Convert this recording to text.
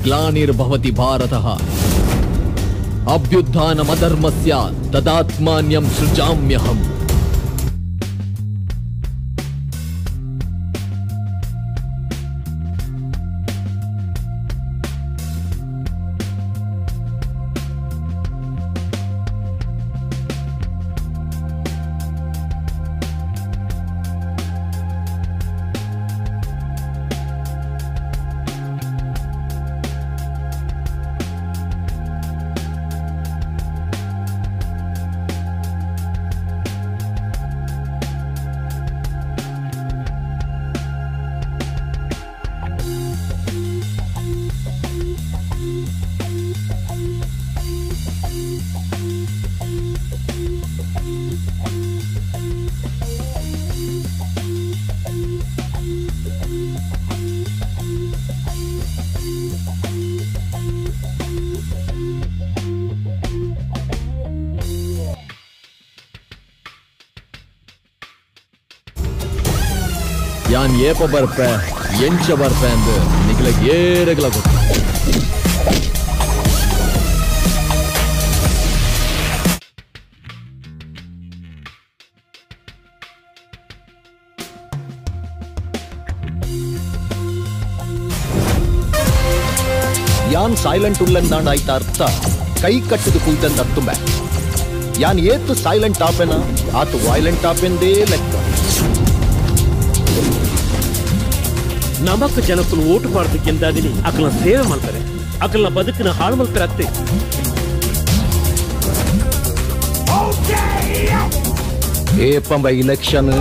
ಗ್ಲಾನಿರ್ಭವತಿ ಭಾರತಃ ಅಭ್ಯುತ್ಥಾನಮಧರ್ಮಸ್ಯ ತದಾತ್ಮಾನ್ಯಂ ಸೃಜಾಮ್ಯಹಂ. ಯಾನ್ ಏಪ ಬರ್ಪೆ ಎಂಚ ಬರ್ಪೆ ಅಂದು ನಿಖಲ ಏರಗಲ ಗೊತ್ತು. ಯಾನ್ ಸೈಲೆಂಟ್ ಉಲ್ಲಂದಾಂಡ ಆಯ್ತ ಅರ್ಥ ಕೈ ಕಟ್ಟಿದ ಕುಲ್ತಂದ ಅತ್ತುಂಬೆ. ಯಾನ್ ಏತು ಸೈಲೆಂಟ್ ಆಪೆನ ಆತು ವೈಲೆಂಟ್ ಆಪೆಂದೇ ಲೆಕ್ಕ. ನಮಕ್ ಜನಕ್ಕೂ ಓಟು ಮಾಡೋದಕ್ಕೆಂದಾದಿನಿ ಅಕಲ್ನ ಸೇವೆ ಮಾಡ್ತಾರೆ, ಅಕಲ್ನ ಬದುಕಿನ ಹಾಳು ಮಾಡ್ತಾರೆ ಅತ್ತೆ. ಏಪಂಬ ಇಲೆಕ್ಷನ್